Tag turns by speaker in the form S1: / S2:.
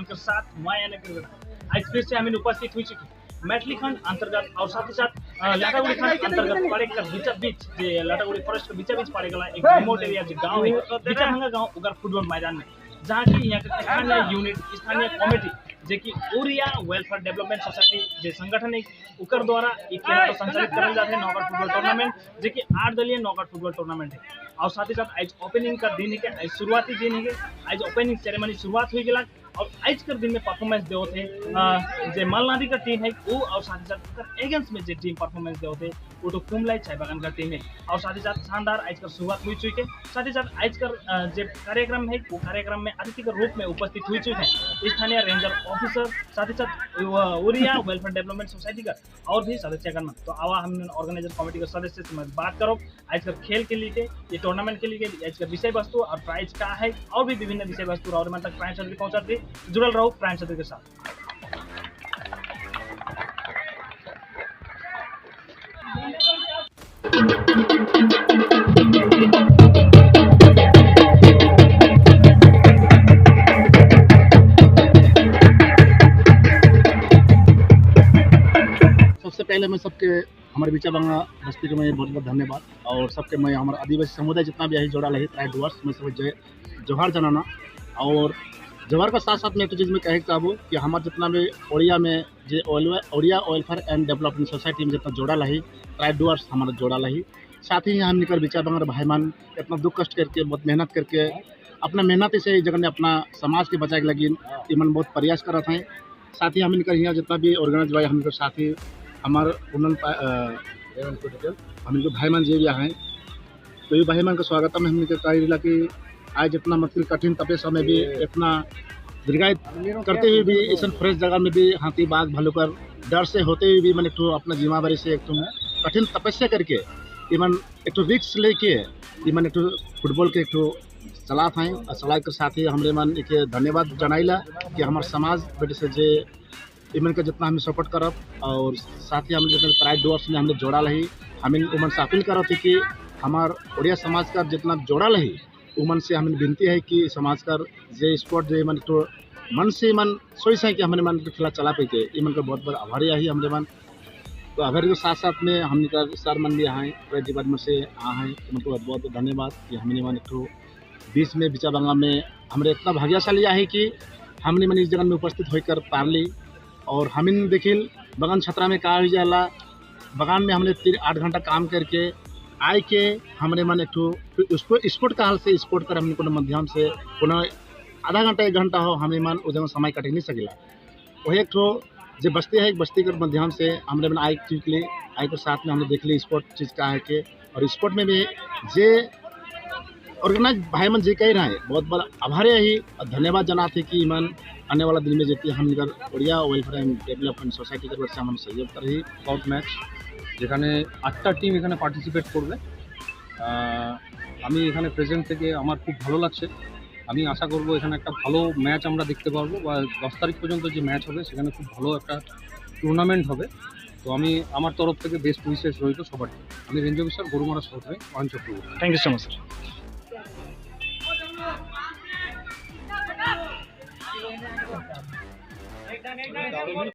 S1: मन के साथ मैं यानी आज फिर से हमें उपस्थित हुई चुकी मैटली खंड अंतर्गत और साथ ही साथ लाटागुड़ी खंड अंतर्गत पड़े कर बीचा बीच जे लाटागुड़ी फॉरेस्ट के बीचा बीच पड़े गला एक रिमोट एरिया जो गांव है बिचाभांगा गांव उगर फुटबॉल मैदान में, जहाँ की यहाँ के स्थानीय यूनिट स्थानीय कमेटी जे कि ओरिया वेलफेयर डेवलपमेंट सोसाइटी जे संगठन है उकर द्वारा एक खेल को संचालित करल जाते हैं नॉकआउट फुटबॉल टूर्नामेंट, जे कि 8 दलीय नॉकआउट फुटबॉल टूर्नामेंट है। और साथ ही साथ आज ओपनिंग का दिन है के आज शुरुआती दिन है के आज ओपनिंग सेरेमनी शुरुआत हुई गला और आज के दिन में परफॉर्मेंस देव थे जे मालनादी का टीम है वो, और साथ ही साथ एगेंस्ट में जे टीम परफॉर्मेंस देव थे वो तो कुमलाई चाय बागान का टीम है। और साथ ही साथ शानदार आज का शुरुआत हुई चुकी है। साथ ही साथ आज का जो कार्यक्रम है वो कार्यक्रम में अतिथि के रूप में उपस्थित हुई चुके हैं स्थानीय रेंजर ऑफिसर, साथ ही साथ ओरिया वेलफेयर डेवलपमेंट सोसाइटी का और भी सदस्यगण। तो आवा हम ऑर्गेनाइजर कमेटी के सदस्य से बात करो आज का खेल के लिए, ये टूर्नामेंट के लिए आज का विषय वस्तु और प्राइज का है और भी विभिन्न विषय वस्तु और मन तक प्राइम चौधरी पहुँचाती। जुड़ल रहो प्राइम चौधरी के साथ।
S2: सबसे पहले मैं सबके हमारे बिचाभांगा बस्ती के मैं बहुत बहुत धन्यवाद और सबके मैं हमारे आदिवासी समुदाय जितना भी है जोड़ा रही प्राइड डुअर्स मैं सब जय जोहार जनाना। और जोहार का साथ साथ में एक चीज़ में कहे चाहूँ कि हमारे जितना भी ओडिया में जो Odia welfare and development society में जितना जोड़ा रही प्राइड डुअर्स हमारा जोड़ा रही। साथ ही हम निकल बिचाभांगा भाईमान इतना दुख कष्ट करके बहुत मेहनत करके अपना मेहनत से जगह ने अपना समाज के बचाए के लगी इमन बहुत प्रयास करत हैं। साथ ही हम इनकर यहाँ जितना भी ऑर्गेनाइज भाई हम साथ ही हमारे हम इनको भाईमान जी भी हैं तो ये भाईमान का स्वागत है। हमने कहा कि आज इतना मतलब कठिन तपस्या में भी इतना दीर्घायित करते हुए भी इस फ्रेश जगह में भी हाथी बाघ भालू कर डर से होते हुए भी मैंने एक अपना जिम्मेवारी से एक कठिन तपस्या करके इमन एक तो रिक्स लेके इमन एक फुटबॉल के एक चलात हैं। और चलाए के साथ ही हमारे मन एक धन्यवाद जनाइला कि हमारे समाज बेटे से जे इमन के जितना हमें सपोर्ट करब और साथ ही हम जितना प्राइड डुअर्स में हमने जोड़ा रही हमें उमन से अपील करत थी कि हमार ओडिया समाज का जितना जोड़ा रही उमन से हमें विनती है कि समाज का जे स्पोर्ट जे मन तो मन से मन सोच है कि हमने मन खेला चला पे इमन का बहुत बहुत आभारी है हमने मन। तो आभारी के साथ साथ में हमने का सर मन भी आए प्राइड डिपार्टमेंट से आए हैं उनको बहुत बहुत धन्यवाद कि हमने मन एक बीच में बिचाभांगा में हमारे इतना भाग्यशाली है कि हमने मन इस जगह में उपस्थित होकर पारली। और हमिन देखिल बगान छतरा में का हो जाला बगान में हमने 3-8 घंटा काम करके आए के हमने मन एक उसको स्पोर्ट का हाल से स्पोर्ट कर हमने कोनो माध्यम से कोनो आधा घंटा 1 घंटा हो हमें मन उस जगह समय कटे नहीं सकेला। वही एक ठो जो बस्ती है एक बस्ती के माध्यम से हमने मन आए चीज ली आए के साथ में हमने देख ली स्पोर्ट चीज़ का है के। और स्पोर्ट में भी जे ऑर्गेनाइज भाई मन जे कह रहे हैं बहुत बड़ा आभार है और धन्यवाद जनाते कि मन आने वाला दिन में जेती हम Odia welfare and development society के से हम सहयोग कर रही।
S3: সাউথ ম্যাচ যেখানে 8টা টিম এখানে পার্টিসিপেট করবে। আমি এখানে প্রেজেন্ট থেকে আমার খুব ভালো লাগছে। আমি আশা করব এখানে একটা ভালো ম্যাচ আমরা দেখতে পারবো বা 10 তারিখ পর্যন্ত যে ম্যাচ হবে সেখানে খুব ভালো একটা টুর্নামেন্ট হবে। তো আমি আমার তরফ থেকে বেস্ট উইশেস রইল সবার। আমি range officer Gorumara south range Ayan Chakraborty.
S1: Thank you so much sir.